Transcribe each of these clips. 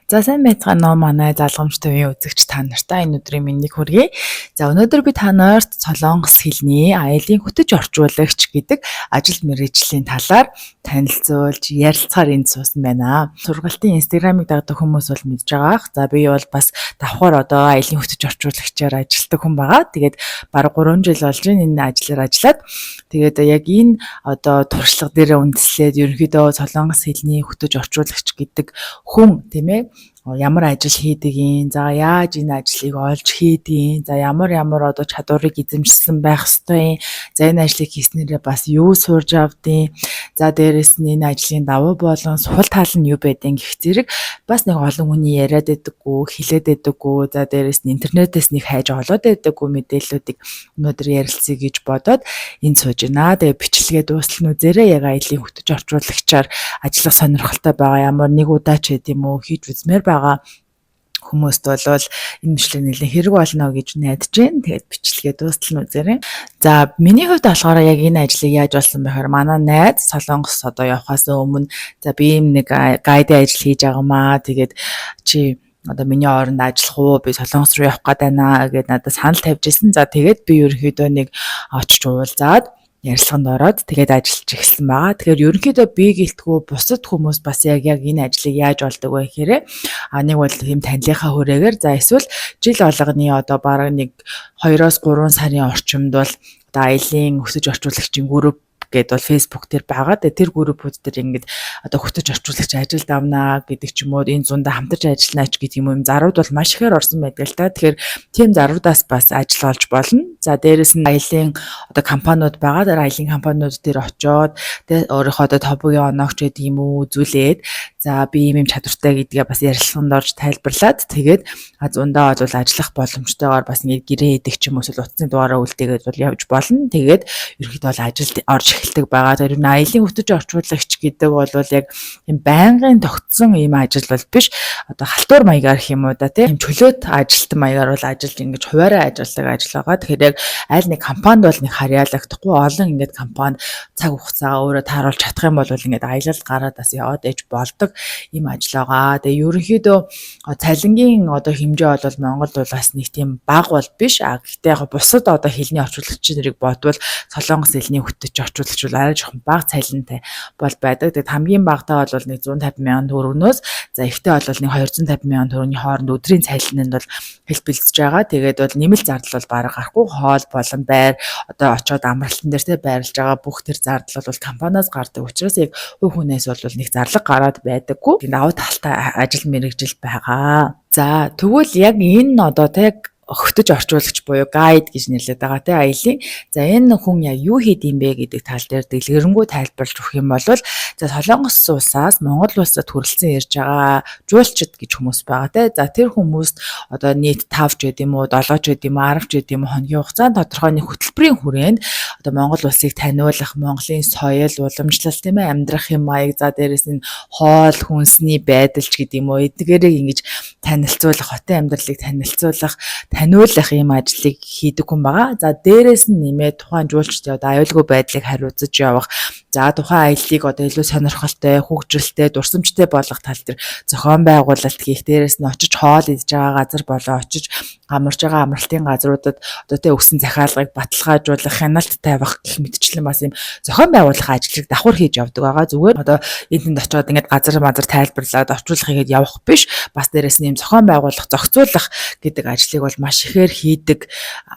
За, сайн байцгаана уу, манай Залгамж ТV-ийн үзэгч та нартай энэ өдрийн мэндийг хүргэе. За, өнөөдөр би та нарт солонгос хэлний аялын хөтөч орчуулагч гэдэг ажил мэргэжлийн талаар танилцуулж ярилцахаар энд суусан байна. Сургалтын Instagram-ыг дагдаг хүмүүс бол мэдж байгаа ах. За, би бол бас давхар одоо аялын хөтөч орчуулагчаар ажилладаг хүн байгаа. Тэгээд бараг 3 жил болж байна энэ ажлаар ажиллаад. Тэгээд яг энэ одоо туршлага дээр үндэслээд ерөнхийдөө солонгос хэлний хөтөч орчуулагч гэдэг хүн, тийм ээ, ямар ажил хийдэг юм, за, яаж энэ ажлыг олж хийдэг юм, за, ямар ямар одоо чадварыг эзэмшсэн байх ёстой юм, за, энэ ажлыг хийснээрээ бас юу сурж авдیں، за, дээрэс нь энэ ажлын давуу болон сул тал нь юу байдیں гэх зэрэг бас нэг олон хүний яриад байдаггүй, хэлээд байдаггүй, за, дээрэс нь интернетээс нэг хайж олоод байдаггүй мэдээллүүдийг өнөөдөр ярилцъя гэж бодоод энд сууж байна. Тэгээ бичлэгээ дуустал нь үзээрэй. Яг аялын хөтөч орчуулагчаар ажиллах сонирхолтой байгаа, ямар нэг удаа ч гэдэм юм уу хийж үзмээр байгаа хүмүүст бол энэ бичлэг нэлээд хэрэг болно гэж найдаж байна. Тэгээд бичлэгээ дуустал нь үзээрэй. За, миний хувьд болохоор яг энэ ажлыг яаж олсон бэ гэхээр манай найз Солонгос одоо явхаас өмнө, за, би ийм нэг guide ын ажил хийж байгаа маа. Тэгээд чи одоо миний оронд ажиллах уу? Би Солонгос руу явах гээд байна гэдээ надад санал тавьж ирсэн. За, тэгээд би ерөнхийдөө нэг очиж уулзаад, ярилцлаганд ороод, тэгээд ажиллаж эхэлсэн байгаа. Тэгэхээр ерөнхийдөө би гэлтгүй бусад хүмүүс бас яг энэ ажлыг яаж олдог вэ гэхээр нэг бол тийм танилынхаа хүрээгээр, за, эсвэл жил болгоны одоо бараг нэг 2-оос 3 сарын орчимд бол одоо аялын өсөж орчуулагчийн групп гээд бол Facebook дээр байгаа. Тэгээ тэр группүүд дээр ингээд одоо хөтөч орчуулагч ажилд авнаа гэдэг ч юм уу, энэ зундаа хамтарч ажиллана ч гэдэг юм уу, юм зарууд бол маш ихээр орсон байдаг л та. Тэгэхээр тийм заруудаас бас ажил олж болно. За, дээрэс нь аялын одоо компаниуд байгаа. Тэр аялын компаниуд дээр очиод тэгээ өөрийнхөө одоо товгийн оноогч гэдэг юм уу үзүүлээд, за, би ийм ийм чадвартай гэдгээ бас ярилцлаганд орж тайлбарлаад, тэгээд зундаа бол ажиллах боломжтойгоор бас ингээд гэрээ хийдэг ч юм уу, эсвэл утасны дугаараа үлдээгээд бол явж болно. Тэгээд ерөнхийдөө бол ажилд орж эхэлдэг байгаа. Тэр нь аялын хөтөч орчуулагч гэдэг бол яг юм байнгын тогтсон ийм ажил бол биш. Одоо халтур маягаар гэх юм уу да, тийм чөлөөт ажилтан маягаар бол ажиллаж, ингэж хуваараа ажилладаг ажил байгаа. Тэгэхээр яг аль нэг компанид бол нэг харьяалагдахгүй, олон ингээд компанид цаг хугацаагаа өөрөө тааруулж чадах юм бол ингээд аялал гараад бас яваад ээж болдог ийм ажил байгаа. Тэгээ ерөнхийдөө цалингийн одоо хэмжээ бол Монголд бол бас нэг тийм бага бол биш. А гэхдээ яг бусад одоо хэлний орчуулагч нарыг бодвол солонгос хэлний хөтөч орчуулагч бол арай жоохон бага цалинтай бол байдаг. Тэгээд хамгийн багадаа бол нэг 150 мянган төгрөгнөөс, за, ихтэй бол нэг 250 мянган төгрөгийн хооронд өдрийн цалинд бол хэлбэлзэж байгаа. Тэгээд бол нэмэлт зардал бол бараг гарахгүй, хоол болон байр, одоо очоод амралтан дээр те байрлаж байгаа бүх тэр зардал бол компаниас гардаг учраас яг хувь хүнээс бол нэг зарлага гараад байдаггүй. Давуу талтай ажил мэргэжил байгаа. За, тэгвэл яг энэ одоо те хөтөч орчуулагч буюу guide гэж нэрлэдэг байгаа те аялын. За, энэ хүн яг юу хийд юм бэ гэдэг тал дээр дэлгэрэнгүй тайлбарлаж өгөх юм бол, за, Солонгос улсаас Монгол улсад хүрэлцэн ирж байгаа жуулчид гэж хүмүүс байгаа те. За, тэр хүмүүст одоо нийт 5 ч байд юм уу, 7 ч байд юм уу, 10 ч байд юм уу хоногийн хугацаанд тодорхой нэг хөтөлбөрийн хүрээнд одоо Монгол улсыг таниулах, Монголын соёл, уламжлал, тийм ээ, амьдрах юм маяг, за, дээрэс нь хоол хүнсний байдал ч гэдэг юм уу, эдгээрийг ингэж танилцуулах, хотын амьдралыг танилцуулах, таниулах ийм ажлыг хийдэг хүн байгаа. За, дээрэс нь нэмээд тухайн жуулчдын одоо аюулгүй байдлыг хариуцаж явах, за, тухайн аяллыг одоо илүү сонирхолтой, хөгжилтэй, дурсамжтай болгох тал дээр зохион байгуулалт хийх, дээрэс нь очиж хоол идж байгаа газар болон очиж амарч байгаа амралтын газруудад одоо тэ өгсөн захиалгыг баталгаажуулах, хяналт тавих гэх мэтчлэн бас ийм зохион байгуулах ажлыг давхар хийж явдаг байгаа. Зүгээр одоо энд тэнд очиод ингээд газар мазар тайлбарлаад орчуулах хийгээд явах биш. Бас дээрэс нь ийм зохион байгуулах, зохицуулах гэдэг ажлыг бол маш ихээр хийдэг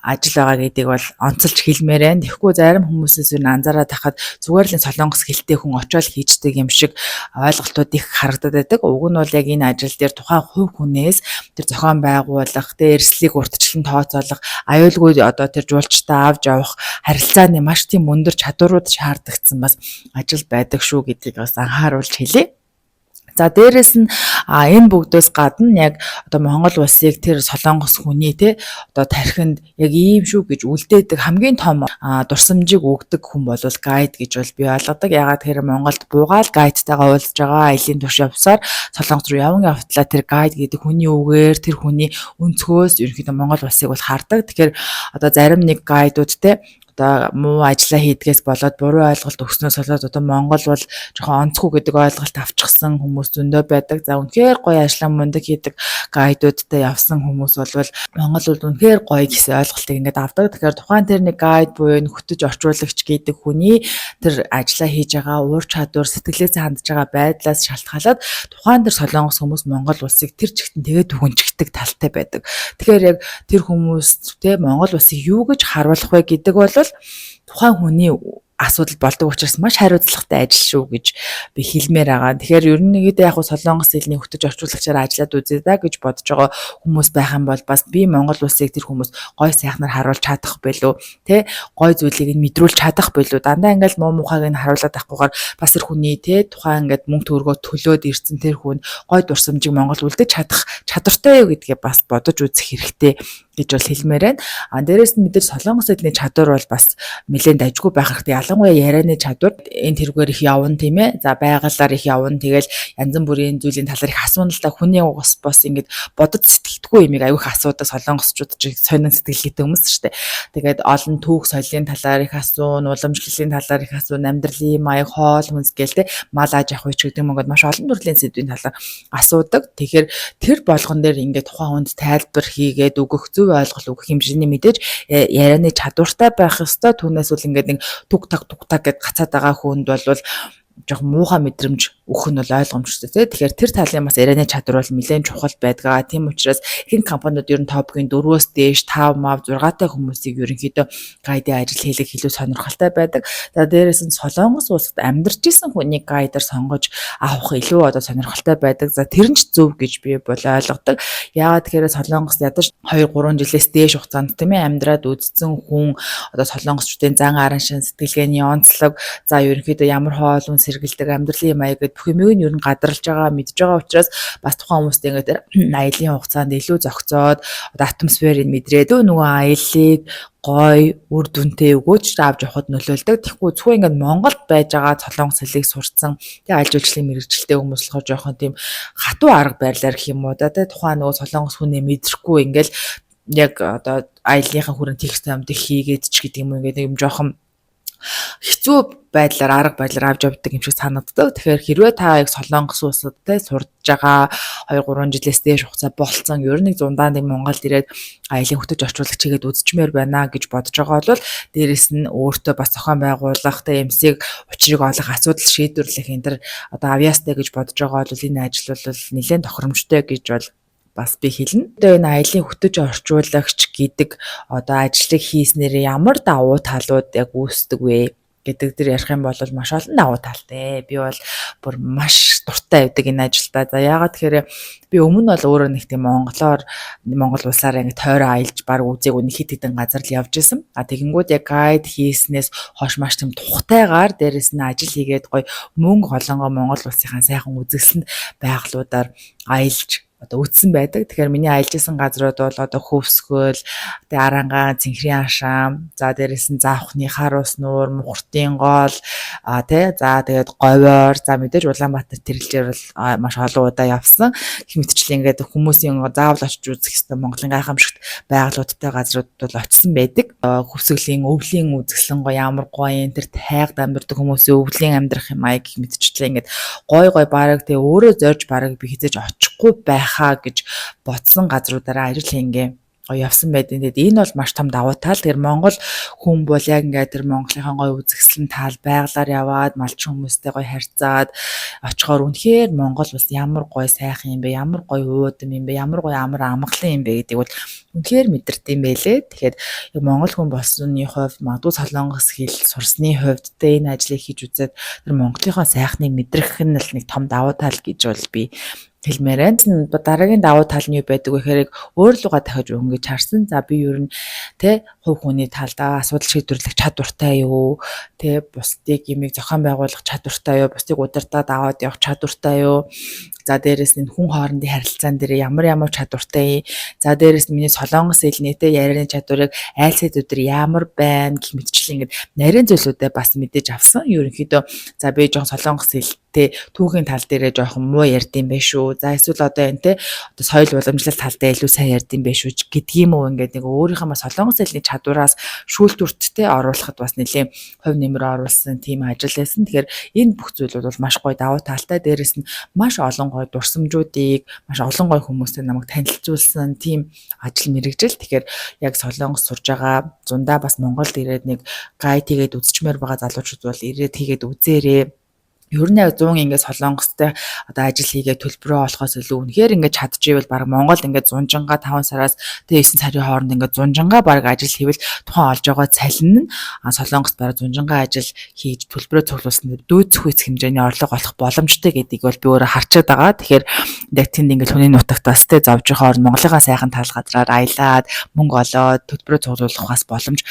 ажил байгаа гэдгийг бол онцолж хэлмээр байна. Тэгэхгүй зарим хүмүүсээс юу анзаараад тахад зүгээр л солонгос хэлтэй хүн очиод хийждэг юм шиг ойлголтууд их харагдаад байдаг. Уг нь бол яг энэ ажил дээр тухайн хувь хүнээс тэр зохион байгуулах, тэр эрсдлийг урьдчилан тооцоолох, аюулгүй одоо тэр жуулчдаа авч явах харилцааны маш тийм өндөр чадварууд шаардагдсан бас ажил байдаг шүү гэдгийг бас анхааруулж хэлье. За, дээрэс нь энэ бүгдөөс гадна яг одоо Монгол улсыг тэр солонгос хүний те одоо тархинд яг ийм шүү гэж үлдээдэг хамгийн том дурсамжийг өгдөг хүн бол guide гэж бол би ойлгодог. Яагаад тэгэхээр Монголд буугаал guide тайгаа уулзж байгаа, аялын турш явсаар Солонгос руу яван явтлаа тэр guide гэдэг хүний үгээр, тэр хүний өнцгөөс ерөнхийдөө Монгол улсыг бол хардаг. Тэгэхээр одоо зарим нэг guide ууд те одоо муу ажиллаа хийдгээс болоод буруу ойлголт өгснөөс болоод одоо Монгол бол жоохон онцгүй гэдэг ойлголт авчихсан хүмүүс зөндөө байдаг. За, үнэхээр гоё ажлаа мундаг хийдэг guide уудтай явсан хүмүүс бол Монгол бол үнэхээр гоё гэсэн ойлголтыг ингээд авдаг. Тэгэхээр тухайн тэр нэг guide буюу энэ хөтөч орчуулагч гэдэг хүний тэр ажлаа хийж байгаа уур чадвар, сэтгэлээсээ хандж байгаа байдлаас шалтгаалаад тухайн тэр солонгос хүмүүс Монгол улсыг тэр чигтэн тэгээд дүгнчихдэг талтай байдаг. Тэгэхээр яг тэр хүмүүс те Монгол улсыг юу гэж харуулах вэ гэдэг бол тухайн хүний асуудал болдог учраас маш хариуцлагатай ажил шүү гэж би хэлмээр байгаа. Тэгэхээр ер нь нэгэдээ яг солонгос хэлний хөтөч орчуулагчаар ажиллаад үзье да гэж бодож байгаа хүмүүс байх юм бол бас би Монгол улсыг тэр хүмүүс гой сайхнаар харуулж чадах байлуу те, гой зүйлийг нь мэдрүүлж чадах байлуу, дандаа ингээл муу мухайг нь харуулад авахгүйгээр бас тэр хүний те тухайн ингээд мөнгө төгрөгөө төлөөд ирсэн тэр хүн гой дурсамжийг Монгол үлдээж чадах чадвартай юу гэдгээ бас бодож үзэх хэрэгтэй гэж бол хэлмээр байна. А дээрэс нь мэдээж солонгос хэлний чадвар бол бас нэлээд дажгүй байх хэрэгтэй. Ялангуяа ярианы чадвар энэ тэргээр их явна, тийм ээ. За, байгалаар их явна. Тэгэл янз бүрийн зүйлийн талаар их асууна л да. Хүний угс бос ингэж бодож сэтгэдэггүй юмыг аягүй их асуудаг, солонгосчууд ч сонин сэтгэлгээтэй хүмүүс шүү дээ. Тэгээд олон түүх соёлын талаар их асуун, уламжлалын талаар их асуун, амьдралын маяг, хоол хүнс гээл те, мал аж ахуй ч гэдэг юм ингээд маш олон төрлийн сэдвийн талаар асуудаг. Тэгэхээр тэр болгон дээр ингээд тухайн хүнд тайлбар хийгээд өгөх, зөв ойлголт өгөх хэмжээний мэдээж ярианы чадвартай байх ёстой. Түүнээс бол ингээд нэг туг таг туг таг гэд гацаад байгаа хүнд бол жоохон муухай мэдрэмж өгөх нь бол ойлгомжтой, тий. Тэгэхээр тэр талын бас ярианы чадвар бол нэлээд чухал байдаг. Тийм учраас ихэнх компаниуд ер нь TOPIK-ийн 4-өөс дээш 5 мав 6-тай хүмүүсийг ерөнхийдөө guide ын ажил хийлгэх илүү сонирхолтой байдаг. За, дээрээс нь Солонгос улсад амьдарч исэн хүний guide аар сонгож авах илүү одоо сонирхолтой байдаг. За, тэр нь ч зөв гэж би бол ойлгодог. Яагаад тэгэхээр Солонгос ядаж 2 3 жилээс дээш хугацаанд, тийм ээ, амьдраад үзсэн хүн одоо солонгосчдын зан араншин, сэтгэлгээний онцлог, за, ерөнхийдөө ямар хоол хүнс хэрэглэдэг, амьдралын маяг гэд бүх юмыг нь ер нь гадарлаж байгаа, мэдж байгаа учраас бас тухайн хүмүүстэй ингээд аялын хугацаанд илүү зохицоод, одоо атмосферыг мэдрээд нөгөө аяллыг гой үр дүнтэй өгөөж авч явахад нөлөөлдөг. Тэгэхгүй зөвхөн ингээд Монголд байж байгаа солонгос хэлийг сурцсан тэгээ аялал жуулчлалын мэргэжилтэй хүмүүс болохоор жоохон тийм хатуу арга барилаар гэх юм уу да, тэ, тухайн нөгөө солонгос хүнээ мэдрэхгүй ингээл яг одоо аяллахын хүрээнд хийх ёстой юмдыг хийгээд ч гэдэг юм уу, ингээд юм жоохон хэцүү байдлаар, арга барилаар авч явдаг юм шиг санагддаг. Тэгэхээр хэрвээ та яг Солонгос улсад те сурж байгаа, 2 3 жилээс дээш хугацаа болцсон, ер нь нэг зундаа нэг Монголд ирээд аялын хөтөч орчуулагч хийгээд үзчихмээр байна гэж бодож байгаа бол дээрэс нь өөртөө бас зохион байгуулах те юмсыг учрыг олох, асуудал шийдвэрлэх энэ төр одоо авьяастай гэж бодож байгаа бол энэ ажил бол нэлээд тохиромжтой гэж бол бас би хэлнэ. Одоо энэ аялын хөтөч орчуулагч гэдэг одоо ажлыг хийснээр ямар давуу талууд яг үүсдэг вэ гэдэг дээр ярих юм бол маш олон давуу талтай. Би бол бүр маш дуртай байдаг энэ ажилдаа. За, яагаад тэгэхээр би өмнө нь бол өөрөө нэг тийм монголоор, Монгол улсаараа ингэ тойроо аялж баг үзээгүй, нэг хэд хэдэн газар л явж исэн. А тэгэнгүүт яг guide хийснээс хойш маш тийм тухтайгаар, дээрэс нь ажил хийгээд гоё мөнгө олонгоо Монгол улсынхаа сайхан үзэсгэлэнт байгалуудаар аялж одоо үзсэн байдаг. Тэгэхээр миний аялж исэн газрууд бол одоо Хөвсгөл, тэгээ Арангаан, Цэнхрийн Ашаан, за, дээрэс нь Заавхны хар ус нуур, Мухардын гол, а тий, за, тэгээд Говьор, за, мэдээж Улаанбаатар тэрэлжээр бол маш олон удаа явсан. Гэх мэтчлэн ингээд хүмүүсийн заавал очиж үзэх ёстой Монголын гайхамшигт байгалуудтай газрууд бол очисон байдаг. Хөвсгөлийн өвлийн үзэсгэлэн гоё, ямар гоё юм, тэр тайгад амьдардаг хүмүүсийн өвлийн амьдрах маяг гэх мэтчлэн ингээд гой гой бараг тэгээ өөрөө зорж бараг би хэзээ ч очихгүй байхаа гэж бодсон газруудаараа ажил хийнгээ явсан байдаг. Тэгээд энэ бол маш том давуу тал. Тэгэхээр Монгол хүн бол яг ингээд тэр Монголынхаа гоё үзэсгэлэн тал байгалаар яваад, малчин хүмүүстэй гоё харьцаад очихоор үнэхээр Монгол улс ямар гоё сайхан юм бэ, ямар гоё уудам юм бэ, ямар гоё амар амгалан юм бэ гэдгийг бол үнэхээр мэдэрдэг юм байлээ. Тэгэхээр яг Монгол хүн болсны хувьд, магадгүй солонгос хэл сурсны хувьд те энэ ажлыг хийж үзээд тэр Монголынхаа сайхныг мэдрэх нь л нэг том давуу тал гэж бол би хэлмээр байна. Дараагийн давуу тал нь юу байдаг вэ гэхээр өөр лугаа дахиж өнгөж харсан. За, би ер нь тэ хувь хүний талдаа асуудал шийдвэрлэх чадвартай юу? Тэ бусдыг юмыг зохион байгуулах чадвартай юу? Бусдыг удирдаад аваад явах чадвартай юу? За, дээрэс нь хүн хоорондын харилцаан дээр ямар ямар чадвартай. За, дээрэс нь миний солонгос хэлний те ярианы чадварыг айл сэдвүүд ямар байна гэх мэтчлэн ингээд нарийн зүйлүүдээ бас мэдээж авсан. Ерөнхийдөө за, би жоохон солонгос хэлтэй түүхийн тал дээрээ жоохон муу ярьдсан байх шүү. шүү. За эсвэл одоо энэ те одоо соёл уламжлал тал дээр илүү сайн ярьд юм байх шүү гэдг юм уу, ингээд нэг өөрийнхөө бас солонгос хэлний чадвараас шүүлтүүрттэй оруулахад бас нэлээд хувь нэмэр оруулсан тийм ажил байсан. Тэгэхээр энэ бүх зүйлүүд бол маш гоё давуу талтай. Дээрэс нь маш олон гоё дурсамжуудыг, маш олон гоё хүмүүстэй намайг танилцуулсан тийм ажил мэргэжил. Тэгэхээр яг Солонгос сурж байгаа, зундаа бас Монголд ирээд нэг guide хийгээд үзчихмээр байгаа залуучууд бол ирээд хийгээд үзээрэй. Ер нь яг 100 ингээд Солонгостой одоо ажил хийгээд төлбөрөө олохоос илүү үнэхээр ингээд чадчихвэл баг Монгол ингээд зунжангаа 5 сараас тэгээ 9 сарын хооронд ингээд зунжангаа баг ажил хийвэл тухайн олж байгаа цалин нь Солонгост баг зунжангаа ажил хийж төлбөрөө цуглуулсан дүйцэх хэмжээний орлого олох боломжтой гэдгийг бол би өөрөө харчаад байгаа. Тэгэхээр яг тэнд ингээд хүний нутагтаас те зовж байгаа хооронд Монголынхаа сайхан тал газраар аялаад мөнгө олоод төлбөрөө цуглуулах бас боломж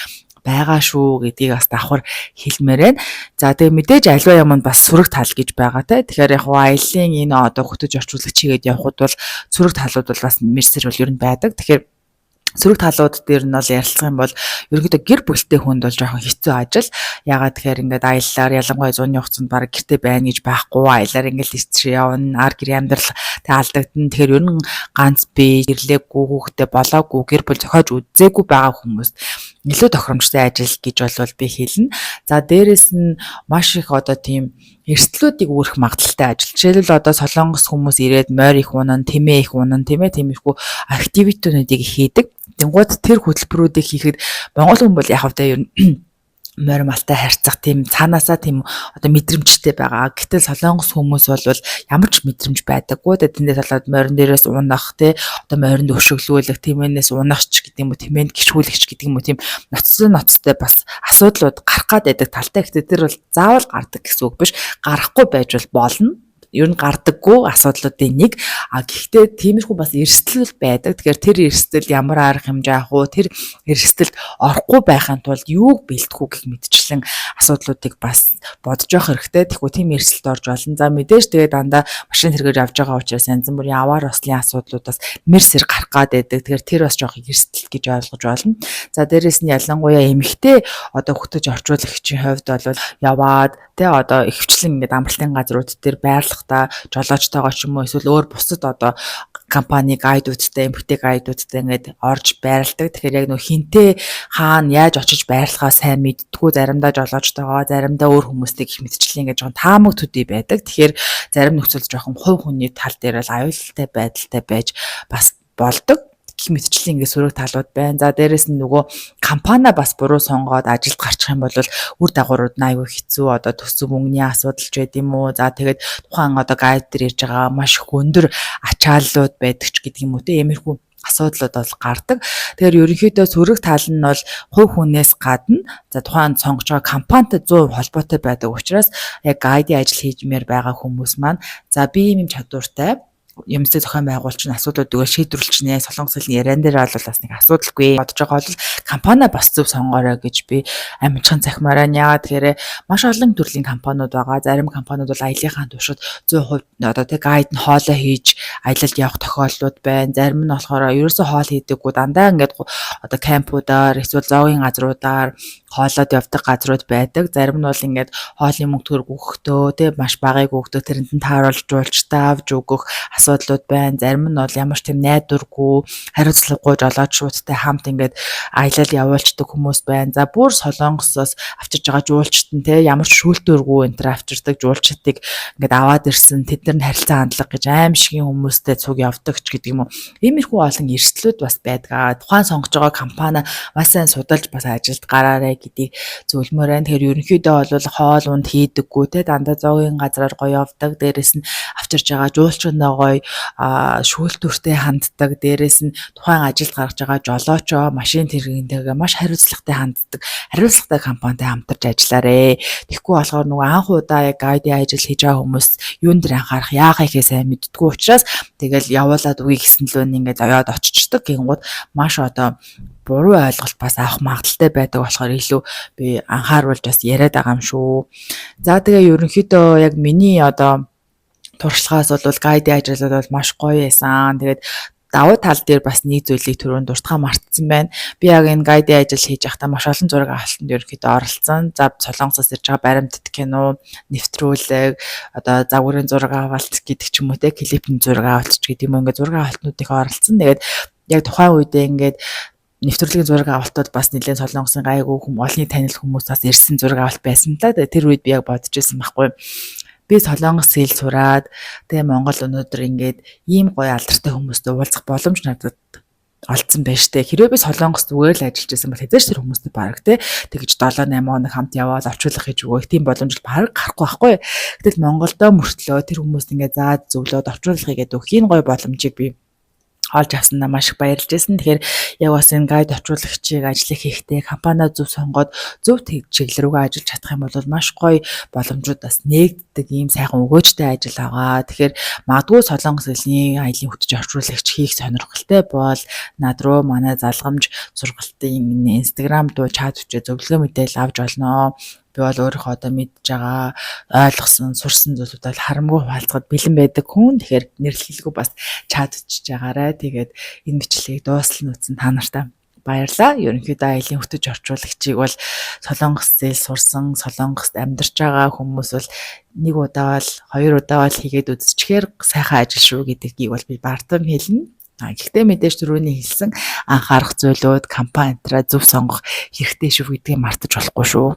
байгаа шүү гэдгийг бас давхар хэлмээр байна. За, тэгээ мэдээж аливаа юмд бас сөрөг тал гэж байгаа те. Тэгэхээр яг аяллаа энэ одоо хөтөж орчуулагч хийгээд явхад бол сөрөг талууд бол бас мэрсэр бол ер нь байдаг. Тэгэхээр сөрөг талууд дээр нь бол ярилцах юм бол ерөнхийдөө гэр бүлтэй хүнд бол жоохон хэцүү ажил. Яагаад тэгэхээр ингээд аяллаар ялангуяа зуны хугацаанд баг гэрте байна гэж байхгүй, аяллаар ингээд ичж явна, ар гэрийн амьдрал тэг алдагдана. Тэгэхээр ер нь ганц бие гэрлээгүй, хүүхдээ болоогүй, гэр бүл зохиож үзээгүй байгаа хүмүүст илүү тохиромжтой ажил гэж бол би хэлнэ. За, дээрэс нь маш их одоо тийм эрсдлүүдийг үүрэх магадлалтай ажил. Жишээлбэл, одоо Солонгос хүмүүс ирээд морь их унан, тэмээ их унан, тийм ээ, тиймэрхүү activity нуудыг хийдэг. Тэнгууд тэр хөтөлбөрүүдийг хийхэд Монгол хүн бол яг хавтаа ер нь морь малтай харьцах тийм цаанаасаа тийм одоо мэдрэмжтэй байгаа. Гэтэл Солонгос хүмүүс бол ямар ч мэдрэмж байдаггүй. Тэгээ тэндээс болоод морин дээрээс унах те, одоо моринд өшөглүүлэх, тэмээнээс унах ч гэдэг юм уу, тэмээнд гიშгүүлэх ч гэдэг юм уу, тийм ноцтой ноцтой бас асуудлууд гарах гад байдаг талтай. Гэтэ тэр бол заавал гардаг гэсэн үг биш. Гарахгүй байж бол болно, ер нь гардаггүй асуудлуудын нэг. А гэхдээ тиймэрхүү бас эрсдэл байдаг. Тэгэхээр тэр эрсдэл ямар арга хэмжээ авах уу? Тэр эрсдэлд орохгүй байхын тулд юуг бэлтгэх үү гэх мэтчлэн асуудлуудыг бас бодож явах хэрэгтэй. Тэгэхгүй тийм эрсдэлд орж болно. За, мэдээж тэгээ дандаа машин тэргээр явж байгаа учраас янз бүрийн аваар ослын асуудлуудаас мэр сэр гарах гад байдаг. Тэгэхээр тэр бас жоох эрсдэл гэж ойлгож байна. За, дээрэс нь ялангуяа эмэгтэй одоо хөтөж орчуулагчийн хувьд бол яваад тэ одоо ихэвчлэн ингээд амралтын газрууд дээр байрлахдаа жолоочтойгоо ч юм уу, эсвэл өөр бусад одоо компани guide уудтай, эмэгтэй guide уудтай ингээд орж байрладаг. Тэгэхээр яг нөх хинтээ хаана яаж очиж байрлахаа сайн мэддэггүй, заримдаа жолоочтойгоо, заримдаа өөр хүмүүстэй гэх мэтчлэн ингээд жоохон таамаг төдий байдаг. Тэгэхээр зарим нөхцөлд жоохон хувь хүний тал дээр л аюултай байдалтай байж бас болдог гэх мэтчлэн ингээд сөрөг талууд байна. За, дээрэс нь нөгөө компани бас буруу сонгоод ажилд гарчих юм бол үр дагаврууд нь аюу хэцүү, одоо төсөв мөнгөний асуудал ч байд юм уу. За, тэгээд тухайн одоо guide дээр ирж байгаа маш их өндөр ачааллууд байдаг ч гэдэг юм уу те, иймэрхүү асуудлууд бол гардаг. Тэгэхээр ерөнхийдөө сөрөг тал нь бол хувь хүнээс гадна за тухайн сонгож байгаа компанитай 100% холбоотой байдаг учраас яг guide ын ажил хиймээр байгаа хүмүүс маань за би ийм юм чадвартай, юмсыг зохион байгуулчин, асуудлуудыг шийдвэрлэчнэ. Солонгос хэлний яриан дээр бол бас нэг асуудалгүй бодож байгаа бол компани бас зөв сонгоорой гэж би амжихын захимаар байна. Яагаад тэгэхээр маш олон төрлийн компаниуд байгаа. Зарим компаниуд бол аяллахаа туршид 100% одоо тэг guide нь хоолой хийж аялалд явах тохиолдлууд байна. Зарим нь болохоор ерөөсөө хоол хийдэггүй, дандаа ингээд одоо camp уудаар эсвэл зоогийн газруудаар хоолоод явдаг газрууд байдаг. Зарим нь бол ингээд хоолны мөнгө төгрөг өгөхдөө тэг маш багыг өгдөг, тэрэнд нь тааруулж жуулчтай авч өгөх асуудлууд байна. Зарим нь бол ямар ч тийм найдваргүй, хариуцлагагүй жолоочуудтай хамт ингээд аялал явуулцдаг хүмүүс байна. За, бүр Солонгосоос авчирж байгаа жуулчид нь те ямар ч шүүлтүүргүй энэ төр авчирдаг жуулчдыг ингээд аваад ирсэн, тэд нар нь харилцаа хандлага гэж аймшгийн хүмүүстэй цуг явдаг ч гэдэг юм уу. Иймэрхүү олон эрсдлүүд бас байдаг. Тухайн сонгож байгаа компани маш сайн судалж бас ажилд гараарай гэдгийг зөвлөмөр байна. Тэгэхээр ерөнхийдөө бол хоол унд хийдэггүй те, дандаа зоогийн газраар гоё явдаг. Дээрэс нь авчирж байгаа жуулчдаа гоё шүүлтүүртэй ханддаг. Дээрэс нь тухайн ажилд гаргаж байгаа жолоочоо, машин тэрэгнтэйгээ маш хариуцлагатай ханддаг. Хариуцлагатай компанитай хамтарч ажиллаарэ. Тэгэхгүй болохоор нөгөө анх удаа яг guide ын ажил хийж байгаа хүмүүс юун дээр анхаарах, яахаа ихээ сайн мэддэггүй учраас тэгэл явуулаад үгүй гэсэн лөө ингээд оёод очичдаг. Гингууд маш одоо буруу ойлголт бас авах магадлалтай байдаг болохоор илүү би анхааруулж бас яриад байгаа юм шүү. За, тэгээ ерөнхийдөө яг миний одоо туршлагаас бол guide ын ажил бол маш гоё байсан. Тэгээд Давуу тал дээр бас нэг зүйлийг түрүүнд дуртахаа мартсан байна. Би яг энэ guide ын ажил хийж байхдаа маш олон зураг авалтанд ерөнхийдөө оролцсон. За, Солонгосоос ирж байгаа баримтат кино, нэвтрүүлэг, одоо загварын зураг авалт гэдэг ч юм уу те, клипний зураг авалт ч гэдэг юм уу, ингээд зураг авалтнуудыг оролцсон. Тэгээд яг тухайн үедээ ингээд нэвтрүүлгийн зураг авалтууд бас нэлээд Солонгосын гайгүй хүм олонний танил хүмүүс бас ирсэн зураг авалт байсан л да. Тэгээд тэр үед би яг бодож байсан байхгүй, би Солонгос хэл сураад, тэгээ Монгол өнөөдөр ингээд ийм гоё алдартай хүмүүстэй уулзах боломж надад олдсон байж тээ. Хэрвээ би Солонгост зүгээр л ажиллаж байсан бол хэзээ ч тэр хүмүүстэй бараг те тэгж 7 8 хоног хамт яваад орчуулга хийж өгөх тийм боломж бараг гарахгүй байхгүй. Гэтэл Монголдо мөртлөө тэр хүмүүст ингээд заад зөвлөөд орчуулга хийгээд өгөх энэ гоё боломжийг би олж авсандаа маш их баярлж байсан. Тэгэхээр яг бас энэ guide орчуулагчийг ажлыг хийхдээ компаниа зөв сонгоод зөв чиглэл рүүгээ ажиллаж чадах юм бол маш гоё боломжууд бас нээгддэг ийм сайхан өгөөжтэй ажил байгаа. Тэгэхээр магадгүй Солонгос хэлний аялын хөтөч орчуулагч хийх сонирхолтой бол над руу манай залгамж сургалтын Instagram дуу чат бичээ зөвлөгөө мэдээлэл авч олноо. Би бол өөрийнхөө одоо мэдж байгаа, ойлгосон, сурсан зүйлүүдээ харамгүй хуваалцахад бэлэн байдаг хүн. Тэгэхээр нэрлэлгүй бас чат бичиж байгаарай. Тэгээд энэ бичлэгийг дуустал нь үзсэн та нартай баярлалаа. Ерөнхийдөө аялын хөтөч орчуулагчийг бол Солонгос хэл сурсан, Солонгост амьдарч байгаа хүмүүс бол нэг удаа бол, хоёр удаа бол хийгээд үзчихээр сайхан ажил шүү гэдгийг бол би бардам хэлнэ. А гэхдээ мэдээж түрүүний хэлсэн анхаарах зүйлүүд, компани энтраа зөв сонгох хэрэгтэй шүү гэдгийг мартаж болохгүй шүү.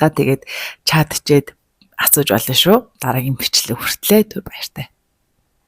За, тэгээд чат бичээд асууж болно шүү. Дараагийн бичлэг хүртлээ түр баяртай.